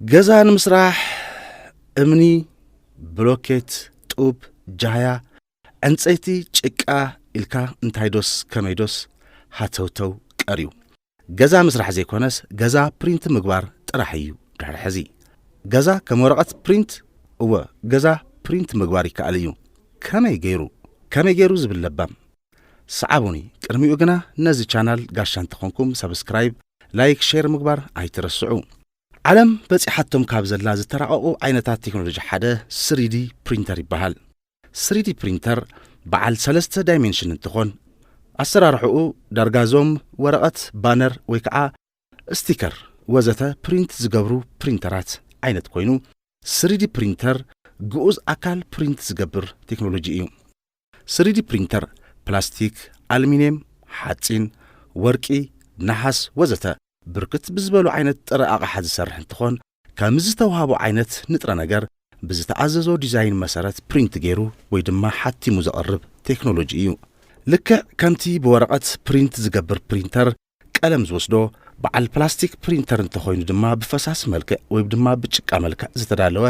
ገዛ ንምስራሕ እምኒ፣ ብሎኬት፣ ጡብ፣ ጃህያ፣ ዕንጸይቲ፣ ጭቃ ኢልካ እንታይዶስ ከመይዶስ ሃተውተው ቀርዩ። ገዛ ምስራሕ ዘይኮነስ ገዛ ፕሪንት ምግባር ጥራሕ እዩ ድሕሪ ሕዚ። ገዛ ከም ወረቐት ፕሪንት፣ እወ፣ ገዛ ፕሪንት ምግባር ይከኣል እዩ። ከመይ ገይሩ? ከመይ ገይሩ ዝብል ለባም። ሰዓቡኒ። ቅድሚኡ ግና ነዚ ቻናል ጋሻ እንተኾንኩም ሰብስክራይብ፣ ላይክ፣ ሼር ምግባር ኣይትረስዑ። ዓለም በጺሓቶም ካብ ዘላ ዝተራቐቑ ዓይነታት ቴክኖሎጂ ሓደ ስሪዲ ፕሪንተር ይበሃል። ስሪዲ ፕሪንተር በዓል ሰለስተ ዳይሜንሽን እንትኾን፣ ኣሰራርሕኡ ዳርጋ ዞም ወረቐት፣ ባነር ወይ ከዓ ስቲከር ወዘተ ፕሪንት ዝገብሩ ፕሪንተራት ዓይነት ኮይኑ፣ ስሪዲ ፕሪንተር ግኡዝ ኣካል ፕሪንት ዝገብር ቴክኖሎጂ እዩ። ስሪዲ ፕሪንተር ፕላስቲክ፣ ኣልሚንየም፣ ሓጺን፣ ወርቂ፣ ነሓስ ወዘተ ብርክት ብዝበሉ ዓይነት ጥረ ኣቕሓ ዝሰርሕ እንትኾን፣ ከም ዝተውሃቦ ዓይነት ንጥረ ነገር ብዝተኣዘዞ ዲዛይን መሰረት ፕሪንት ገይሩ ወይ ድማ ሓቲሙ ዘቕርብ ቴክኖሎጂ እዩ። ልክዕ ከምቲ ብወረቐት ፕሪንት ዝገብር ፕሪንተር ቀለም ዝወስዶ፣ በዓል ፕላስቲክ ፕሪንተር እንተኾይኑ ድማ ብፈሳሲ መልክዕ ወይ ድማ ብጭቃ መልክዕ ዝተዳለወ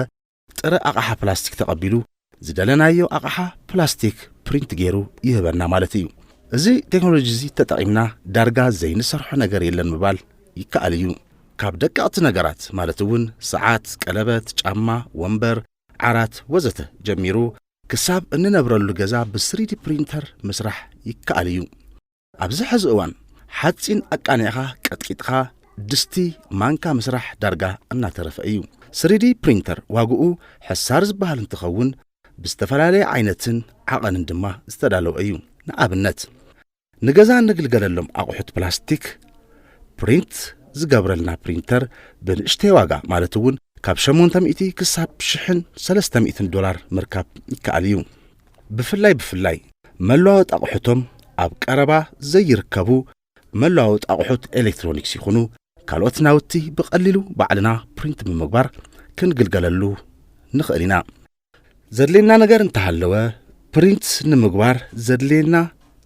ጥረ ኣቕሓ ፕላስቲክ ተቐቢሉ ዝደለናዮ ኣቕሓ ፕላስቲክ ፕሪንት ገይሩ ይህበና ማለት እዩ። እዚ ቴክኖሎጂ እዚ ተጠቒምና ዳርጋ ዘይንሰርሖ ነገር የለን ምባል ይከኣል እዩ። ካብ ደቀቕቲ ነገራት ማለት እውን ሰዓት፣ ቀለበት፣ ጫማ፣ ወንበር፣ ዓራት ወዘተ ጀሚሩ ክሳብ እንነብረሉ ገዛ ብስሪዲ ፕሪንተር ምስራሕ ይከኣል እዩ። ኣብዚ ሕዚ እዋን ሓጺን ኣቃኒዕኻ ቀጥቂጥኻ ድስቲ፣ ማንካ ምስራሕ ዳርጋ እናተረፈ እዩ። ስሪዲ ፕሪንተር ዋግኡ ሕሳር ዝበሃል እንትኸውን፣ ብዝተፈላለየ ዓይነትን ዓቐንን ድማ ዝተዳለወ እዩ። ንኣብነት፣ ንገዛ እንግልገለሎም ኣቑሑት ፕላስቲክ ፕሪንት ዝገብረልና ፕሪንተር ብንእሽተይ ዋጋ ማለት እውን ካብ ሸሞንተ ሚእቲ ክሳብ ሽሕን ሰለስተ ሚእትን ዶላር ምርካብ ይከኣል እዩ። ብፍላይ ብፍላይ መለዋወጢ ኣቑሑቶም ኣብ ቀረባ ዘይርከቡ መለዋወጢ ኣቑሑት ኤሌክትሮኒክስ ይኹኑ ካልኦት ናውቲ ብቐሊሉ ባዕልና ፕሪንት ብምግባር ክንግልገለሉ ንኽእል ኢና። ዘድልየና ነገር እንተሃለወ፣ ፕሪንት ንምግባር ዘድልየና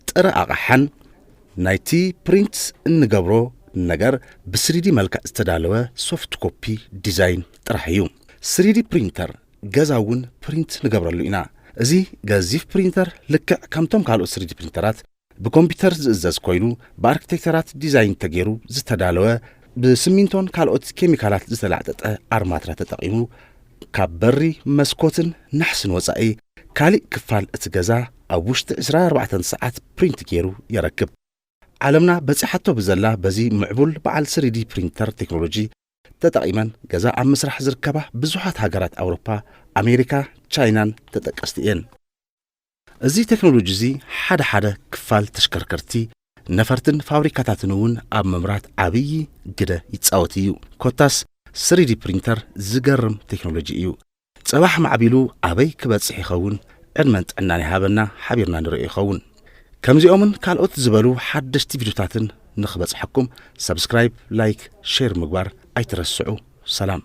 ጥረ ኣቕሓን ናይቲ ፕሪንት እንገብሮ ነገር ብስሪዲ መልክዕ ዝተዳለወ ሶፍት ኮፒ ዲዛይን ጥራሕ እዩ። ስሪዲ ፕሪንተር ገዛ እውን ፕሪንት ንገብረሉ ኢና። እዚ ገዚፍ ፕሪንተር ልክዕ ከምቶም ካልኦት ስሪዲ ፕሪንተራት ብኮምፒውተር ዝእዘዝ ኮይኑ፣ ብኣርክቴክተራት ዲዛይን ተገይሩ ዝተዳለወ፣ ብስሚንቶን ካልኦት ኬሚካላት ዝተላዕጠጠ ኣርማትራ ተጠቒሙ፣ ካብ በሪ፣ መስኮትን ናሕስን ወጻኢ ካሊእ ክፋል እቲ ገዛ ኣብ ውሽጢ ዕስራ ኣርባዕተ ሰዓት ፕሪንት ገይሩ የረክብ። ዓለምና በጺሓቶ ብዘላ በዚ ምዕቡል በዓል ስሪዲ ፕሪንተር ቴክኖሎጂ ተጠቒመን ገዛ ኣብ ምስራሕ ዝርከባ ብዙሓት ሃገራት ኣውሮፓ፣ ኣሜሪካ፣ ቻይናን ተጠቀስቲ እየን። እዚ ቴክኖሎጂ እዚ ሓደ ሓደ ክፋል ተሽከርከርቲ፣ ነፈርትን ፋብሪካታትን እውን ኣብ ምምራት ዓብዪ ግደ ይጻወት እዩ። ኮታስ ስሪዲ ፕሪንተር ዝገርም ቴክኖሎጂ እዩ። ጽባሕ ማዕቢሉ ኣበይ ክበጽሕ ይኸውን? ዕድመን ጥዕናን ይሃበና፣ ሓቢርና ንርእዮ ይኸውን። ከምዚኦምን ካልኦት ዝበሉ ሓደሽቲ ቪድዮታትን ንኽበጽሐኩም ሰብስክራይብ፣ ላይክ፣ ሼር ምግባር ኣይትረስዑ። ሰላም።